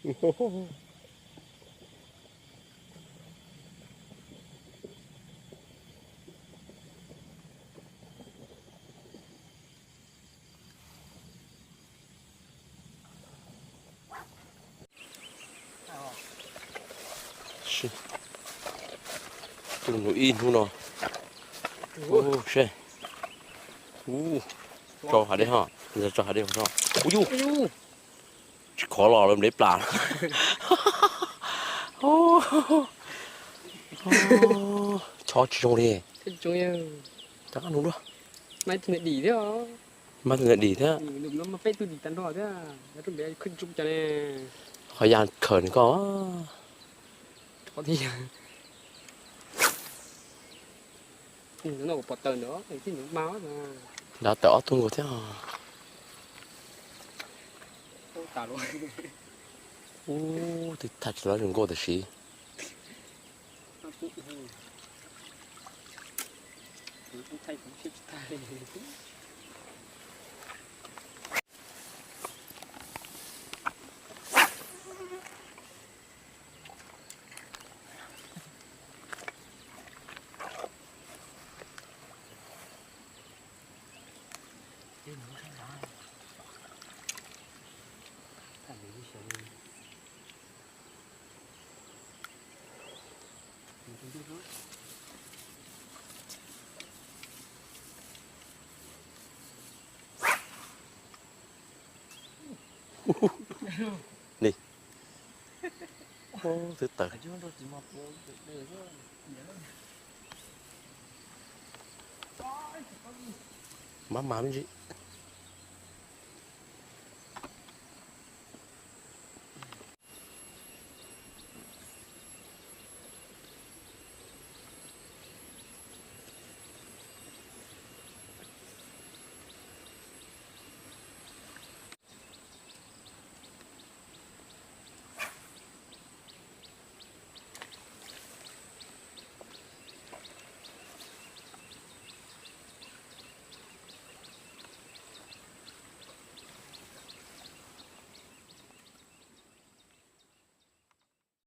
Tus nus ib hnub no. Seb. Tso hav dej ho. Tso hav dej ho. Ub yus. Tsis khov los lawm, nplej plas. Chob tsis zoo li. Rov qab nug dua. Mas tus ntawd dim thiab. Qhov ya khaws nws koj. Nrad tawm ob tug nkaus thiab. Ub, twb thaij tsis tau zoo nkauj tam sim. Ni. Twb tawm. Mab mas me ntsis.